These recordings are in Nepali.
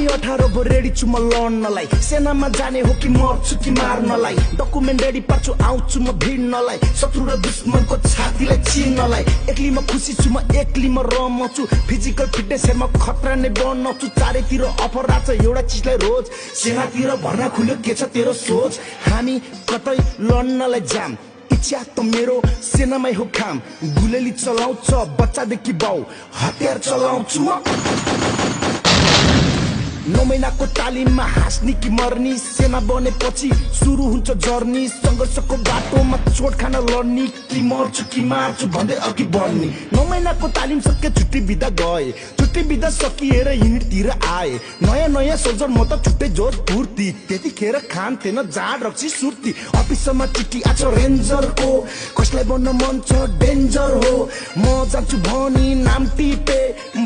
हामी 18 भो रेडी छु म लड्नलाई सेनामा जाने हो कि मर्छु कि मार्नलाई डकुमेन्ट रेडी पार्छु आउँछु म भिड्नलाई शत्रु र दुश्मनको छातीलाई चिर्नलाई एक्लीमा खुसी छु म एक्लीमा रमाउँछु फिजिकल फिटनेस हेर्म खतरा नै बनाउँछु चारैतिर अफर आछ एउटा चिजलाई रोज सेनातिर भर्ना खुल्यो के छ तेरो सोच हामी कतै लड्नलाई जाम इच्छा त मेरो सेनामै हो काम गुलेली चलाउँछ बच्चादेखि बाउ हतियार चलाउँछु म 9 महिनाको तालिममा हाँस्ने कि मर्नी सेना बनेपछि सुरु हुन्छ जर्नी संघर्षको बाटोमा चोट खान लड्ने कि मर्छु कि मार्छु भन्दै अघि बढ्ने 9 महिनाको तालिम सके छुट्टी बिदा गए छुट्टी बिदा सकिएर युनिटतिर आए नयाँ नयाँ सोल्जर म त छुट्टै जोस फुर्ती त्यतिखेर खान थिएन जाड रक्सी सुर्ती अफिसमा चिठी आछ रेन्जरको कसलाई बन्न मन छ डेन्जर हो म जान्छु भनी नाम टिपे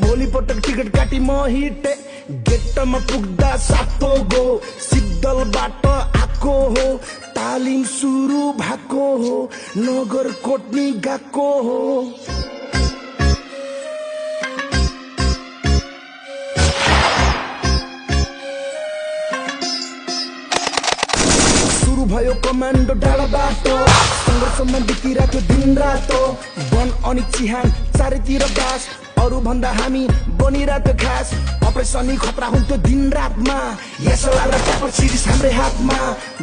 भोलिपटक टिकट काटी म हिटे गेटमा पुग्दा सातो गो सिद्धलबाट आको हो तालिम सुरु भएको हो नगर कोट्नी गएको हो सुरु भयो कमान्डो डाँडाबाट संघर्षमा बितिरहेको दिन रातो वन अनि चिहान चारैतिर बास अरु भन्दा हामी बनिरहेको खास अपरेसनी खतरा हुन्थ्यो दिन रातमा यसलाई र पेपर सिरिज हाम्रै हातमा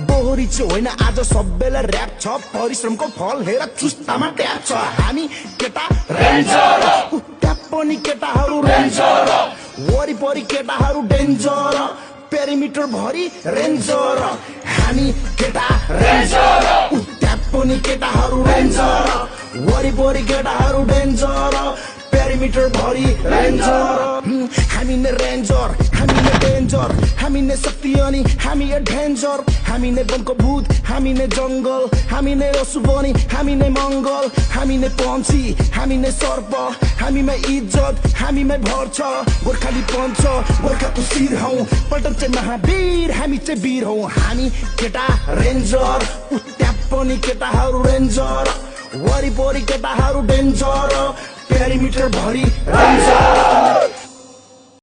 बोहरी चाहिँ होइन आज सबैलाई र्याप छ परिश्रमको फल हेर चुस्तामा ट्याप छ हामी केटा रेन्जर त्यहाँ पनि केटाहरू रेन्जर वरिपरि केटाहरू डेन्जर पेरिमिटर भरि रेन्जर हामी केटा रेन्जर त्यहाँ पनि केटाहरू रेन्जर वरिपरि केटाहरू डेन्जर पेरिमिटर भरि रेन्जर हामी नै रेन्जर हामी नै डेन्जर हामी नै शक्ति अनि हामी डेन्जर हामी नै वनको भूत हामी नै जंगल हामी नै असुबनी हामी नै मंगल हामी नै पन्छी हामी नै सर्प हामीमै इज्जत हामीमै भर छ गोर्खाली पञ्च गोर्खाको शिर हौ पल्टन चाहिँ महावीर हामी चाहिँ वीर हौ हामी केटा रेन्जर त्यहाँ पनि केटाहरू रेन्जर वरिपरि केटाहरू डेन्जर पेरिमिटर भरि रेन्जर